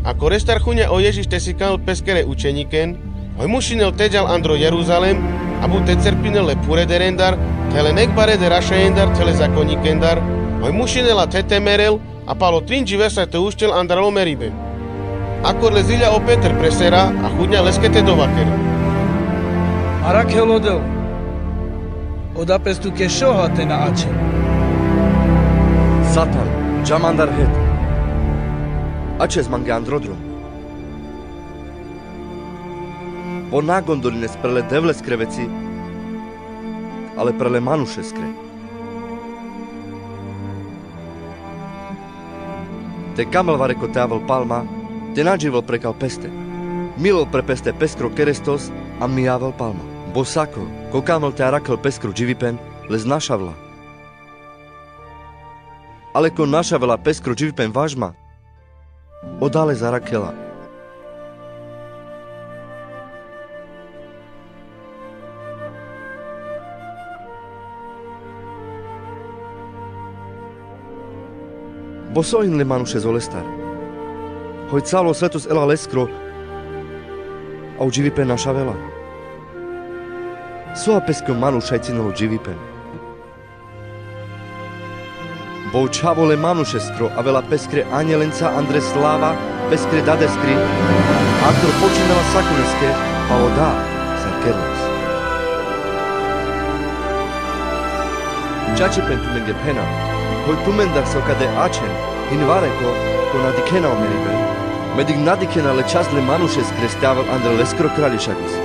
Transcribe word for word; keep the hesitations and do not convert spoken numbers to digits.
Ako restar chudňa o Ježiš te sikanel peskere učeňiken, hoj mušinel te džal andro Jeruzalem, a but te cerpinel le phurederendar, the le nekbareder ašejendar, the le zakoňikendar, hoj mušinel a the te merel, a palo trin dživesa te uštel andral o meribe. Akor le ziľa o Peter pre sera, a chudňa leske te dovakerel: Arakhel odel, oda pes tuke šoha te na ačhe. Satan, dža mandar het. Ačhes mange andro drum. Po na gondolines pre le Devleskre veci, ale pre le manušeskre. Te kamel vareko te avel pal ma, te na dživel prekal peste. Milel pre peste peskro kerestos, a mi avel pal ma. Bosako, ko kamel te arakhel peskro dživipen, les našavela. Ale ko našavela peskro dživipen vaš ma, oda les arakhela. Bo so in le manušes olestar? Hoj calo svetos ela leskro, a o dživipen našavela. So a peske o manuš šaj cinel o dživipen? Bo o Čhavo le manušeskro avela peskre anjelenca andre slava, peskre Dadeskri, akor počinela sakoneske, pa oda sar kerela les. Čačipen tumenge phena, hoj tumendar so kade ačhen, hin vareko, ko na dikhena o meribe, me dik na dikhena le Čhas le manušeskres te avel andre leskro kraljišakos.